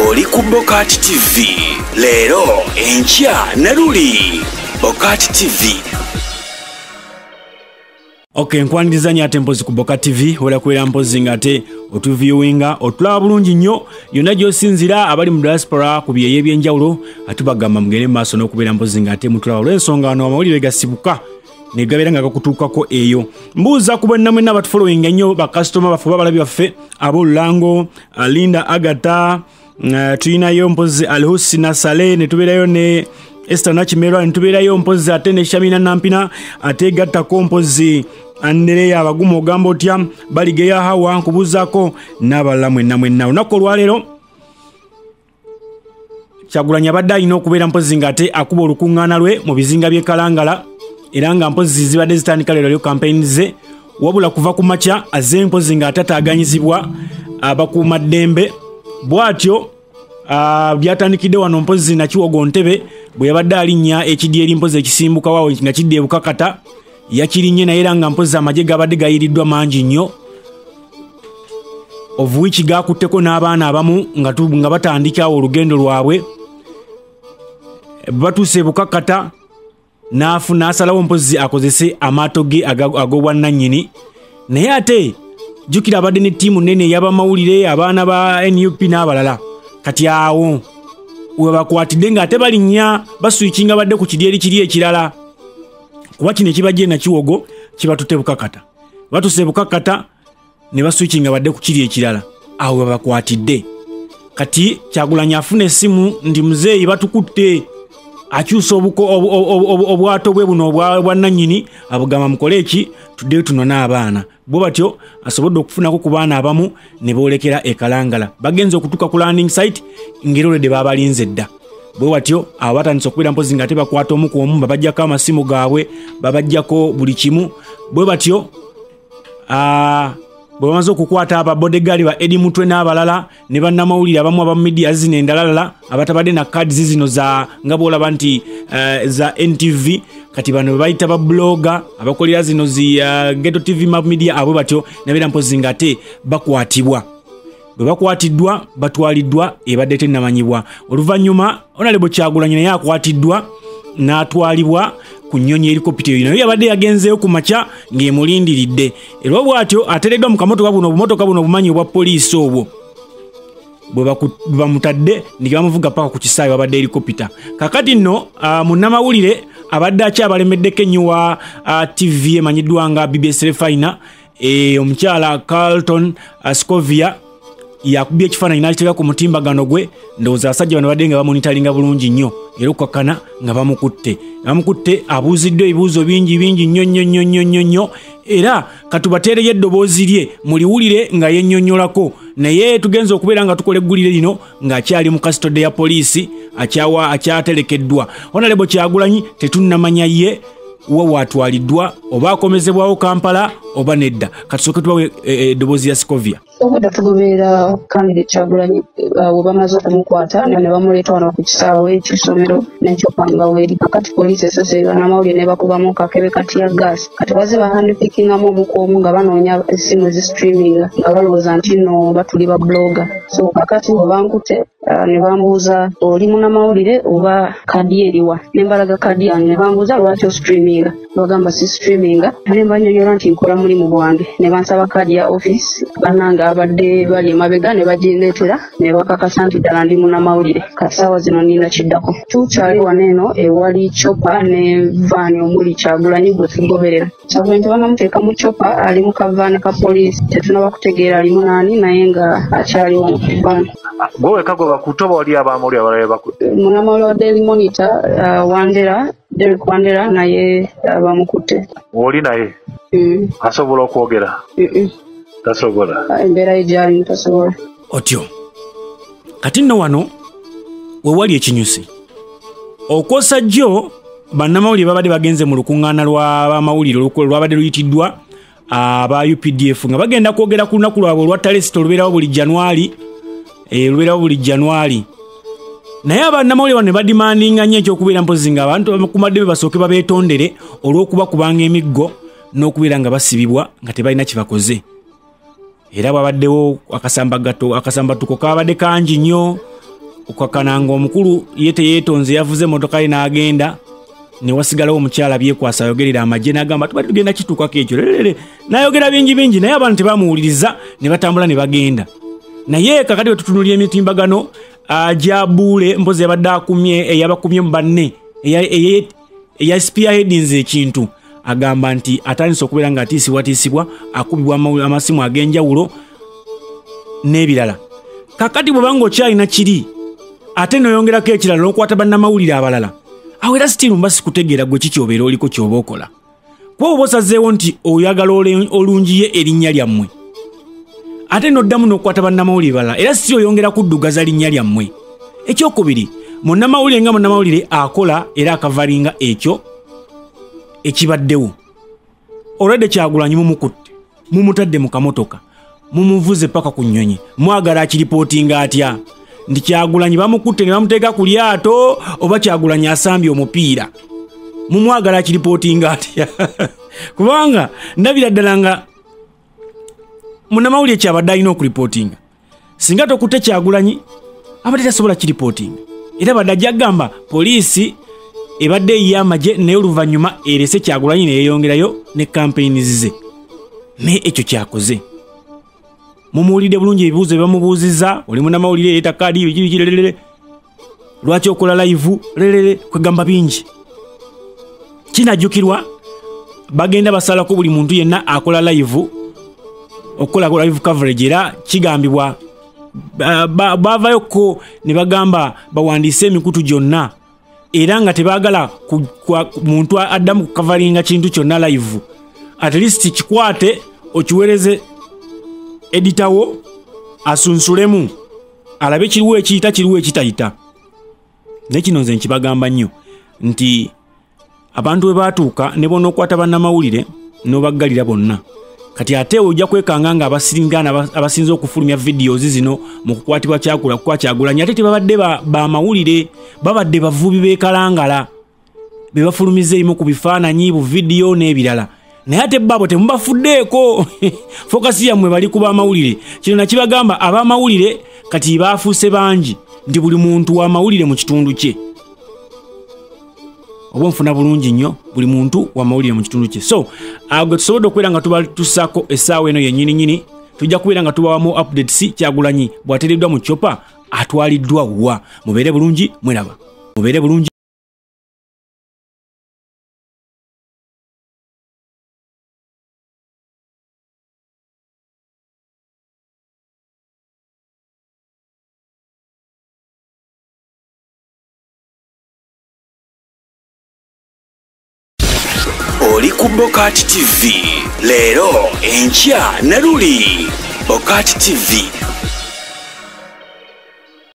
Oli ku Bokati TV leero, enkya ne luli. Bokati TV. Ok, nkwaniriza nnyo ate mpozi ku Bokati TV, wera kubeera mpozi nga ate otuviewinga, otulaba bulungi nnyo yonna gy'osinzira. Abali mu diaspora ku byeyo ebyenjawulo atubagamba mugende mu maaso n'okubeera mpozi nga ate mutulaba, olw'ensonga wano amawulire gasibuka ne gabeera nga gakutuukako eyo. Mbuuza ku bwenna mwenna abatufollowinga ennyo, bakasitoma baffe, babalabi baffe ab'olulango, Linda Agata, tulinayo mpozi Alhusina Saleh, ne tubeerayo ne Esther Nakimerwa, ne tubeerayo mpozi ate ne Shamina Nampina, ate gattako mpozi Andereya Abagumu, ogamba otya Baligeya Hawa, nkubuuzaako n'abalala mwenna mwenna. Olunaku olwaleero Kyagulanyi abadde alina okubeera mpozi ng'ate akuba olukuŋŋaana lwe mu bizinga by'e Kalangala, era nga mpozi zibadde zitandika leero lyo campaign ze, wabula kuva ku makya azze mpozi ng'ate ataaganyizibwa abakuumaddembe. Bw'atyo byatandikidde wano mpozi Nakiwogo Ntebe bwe yabadde alinnya ekidyeri mpozi ekisimbuka waawo nga kidda e Bukakata, yakirinnye naye era nga mpozi amagye gabadde gayiriddwa mangi nnyo, of which gakutteko n'abaana abamu nga batandika awo olugendo lwabwe. Batuuse e Bukakata n'asalawo mpozi akozese amaato ge ag'obwannannyini, naye ate jjukira abadde ne ttiimu nnene ey'abamawulire, abaana ba NUP n'abalala. Kati awo we bakwatidde ng'ate balinnya baswikinga badde ku kidyeri kiri ekirala, kuba kino ekibajje Nakiwogo kibatutte Bukakata. Batuuse Bukakata ne baswikinga badde ku kiri ekirala, awo we bakwatidde. Kati Kyagulanyi afuna essimu nti muzeeyi batukutte, akyusa obwato bwe buno obwannannyini, abugamba mukole eki, tuddeyo tunone abaana. Bwe batyo asobodde okufunako ku baana abamu ne boolekera e Kalangala. Bagenze okutuuka ku landing site ng'era olwedde baabalinze dda. Bwe batyo abo batandise okubeera mpozi nga ate bakwata omu ku omu, babaggyako amasimu gaabwe, babaggyako buli kimu. Bwe batyo bwe bamaze okukwata ababodegaali ba Eddie Mutwe n'abalala ne bannamawulire abamu aba media zino endalalala abatabadde na cards zino za nga bw'olaba nti za NTV, kati bano bayita ba blogger abakolera zino zi Ghetto TV Map Media, abo batyo nabeera mpozi nga ate bakwatibwa. Bwe bakwatiddwa batwaliddwa ebadde tennamanyibwa. Oluvannyuma Honorable Kyagulanyi naye akwatiddwa n'atwalibwa ku nnyonyi helikopita eyo, naye yabadde yagenzeeyo ku makya ng'emulindiridde. Era bw'atyo ateereddwa mu kamotoka buno, obumotoka buno obumanyi obwa poliisi obwo bwe bamutadde ne bamuvuga paka ku kisaawe wabadde helikopita. Kakati nno munnamawulire abadde akyabalemeddeko ennyo wa TV emanyiddwa nga BBS Refina, omukyala Carlton Scovia yakubye ekifaananyi n'akiteeka ku mutimbagano gwe. Ndowooza abasajja bano badde nga bamonitaringa bulungi nnyo, era okukkakkana nga bamukutte. Bamukutte, abuuziddwa ebibuuzo bingi bingi nnyo nnyo nnyo nnyo nnyo nnyo, era katubateereyo eddoboozi lye muliwulire nga yennyonnyolako. Naye tugenze okubeera nga tukola eggulire lino ng'akyali mu kasitode ya poliisi, akyaterekeddwa. Honorable Kyagulanyi tetunnamanya ye wa waatwaliddwa, oba akomezebwawo Kampala oba nedda. Katusooke tubawe eddoboozi ya Scovia. Obwedda tugoberera candidate Kyagulanyi, we bamaze okumukwata ne bamuleeta wano ku kisaawe ky'essomero n'e chopper nga weeri. Kakati poliisi esoose bannamawulire ne bakubamu kakebe ka tear gas. Kati bazze bahandpickingamu omu ku omu nga banoonya essimu ezistreaminga nga balowooza nti nno batuli ba blogger. So kakati we bankutte ne bambuuza oli munnamawulire oba kaadi eriwa, ne mbalaga kaadi yange, ne bambuuza lwaki ostreaminga, bagamba si streaminga, ne mbanyonnyola nti nkola mulimu gwange, ne bansaba kaadi ya office. Bannange abadde bali emabega ne bagindeetera ne bakakasa nti ddala ndi munnamawulire. Kati ssaawa zino nina kiddako, tukyali wano eno ewali chopper ne van omuli Kyagulanyi gwe tugoberera. Kyagulanyi tebannamuteeka mu chopper, ali mu kavaani ka poliisi, tetunaba kutegeera alimu naani, naye nga akyali wano ku van. Gwe wekka gwe bakutte oba wali abamawulire abalala be bakutte? Munnamawulire wa Daily Monitor, Wandera, Derek Wandera, naye bamukutte. Oli naye asobola okwogera? Tasobola. Embeera ye gy'alimu tasobola. Otyo kati nno wano we wali ekinyusi okwosa jjo bannamawulire babadde bagenze mu lukuŋŋaana lw'abamawulire lwabadde luyitiddwa aba UPDF nga bagenda kwogera ku lunaku lwabwe olwa talesita olubeerawo buli Januari, lubeerawo buli Januari. Naye abannamawulire bano ne badimandinga nnyo ekyokubeera mpozi nga abantu abakuumaddembe basooke babeetondere olw'okubakubanga emiggo n'okubeera nga basibibwa nga tebalina kye bakoze. Era bwabaddewo akasambatuko kabadde kangi nnyo. Okukakana omukulu ye teyeetonze, yavuze emmotoka ye n'agenda, ne wasigalawo omukyala Byekwasa ayogerera amagye n'agamba tuba tugenda kituukako ekyo lelele, n'ayogera bingi bingi, naye abantu tebamuwuliriza ne batambula ne bagenda. Naye kakati bwe tutunuulira emitimbagano gya Buule, mpozi yabadde akumye eyabakumye mu banne eya spearheadinze ekintu, agamba nti atandise okubeera ng'atiisibwatiisibwa, akubibwa amasimu ag'enjawulo n'ebirala. Kakati bw'obanga okyalina kiri ate n'oyongerako ekirala n'okwata bannamawulire abalala, awo era still mba sikutegeera gwe kiki obeera oliko ky'oba okola. Kuba oba osazeewo nti oyagala olungiye erinnya lyammwe, ate n'oddamu n'okwata bannamawulire balala, era si oyongera kuddugaza linnya lyammwe. Ekyokubiri, munnamawulire nga munnamawulire akola era akavalinga ekyo ekibaddewo. Olwedde Kyagulanyi mumukutte, mumutadde mu kamotoka, mumuvuze paka ku nnyonyi, mwagala akiripootinga atya? Nti Kyagulanyi bamukutte ne bamuteeka ku lyato, oba Kyagulanyi asambye omupiira? Mumwagala akiripootinga atya? Kubanga ndabira ddala nga munnamawulire kyabadde alina okuripootinga. Singa tokutte Kyagulanyi abadde tasobola kiripootinga. Era badde ajja kugamba poliisi ebadde ey'amagye, naye oluvannyuma erese Kyagulanyi ne yeeyongerayo ne kampeyini ze. Naye ekyo kyakoze. Mumuwulidde bulungi ebibuuzo bye bamubuuzizza, oli munnamawulire ereeta kaadi biki biki lelele, lwaki okola live lelele, kwegamba bingi. Kinajjukirwa bagenda basalako buli muntu yenna akola live, okukola live coverage, era kigambibwa baavayoko ne bagamba bawandiise emikutu gyonna, era nga tebaagala muntu addamu kukavalinga kintu kyonna live. At least kikwate okiweereze editawo asunsulemu alabe kiriwo ekiyita kiriwo ekitayita. Naye kino nze nkibagamba nnyo nti abantu bwe baatuuka ne bonookwata bannamawulire n'obaggalira bonna. Kati ate ojja kwekanga nga abasinze okufulumya videos zino mu kukwatibwa kwa Kyagulanyi, ate tebabadde bamawulire, babadde bavubi b'ekalangala be bafulumiza ebimu ku bifaananyi, bu vidiyo n'ebirala. Naye ate baabo temubafuddeeko. Fokasi yammwe bali ku bamawulire. Kino nakibagamba abamawulire kati baafuuse bangi, nti buli muntu w'amawulire mu kitundu kye. Oba nfuna bulungi nnyo, buli muntu w'amawulire mu kitundu kye. So gwe tusobodde okubeera nga tubatusaako essaawa eno yennyini nnyini, tujja kubeera nga tubawamu updates. Kyagulanyi bw'ateereddwa mu chopper atwaliddwa wa? Mubeere bulungi, mweraba. Mubeere bulungi. Oli ku Bokati TV leero, enkya ne luli. Bokati TV.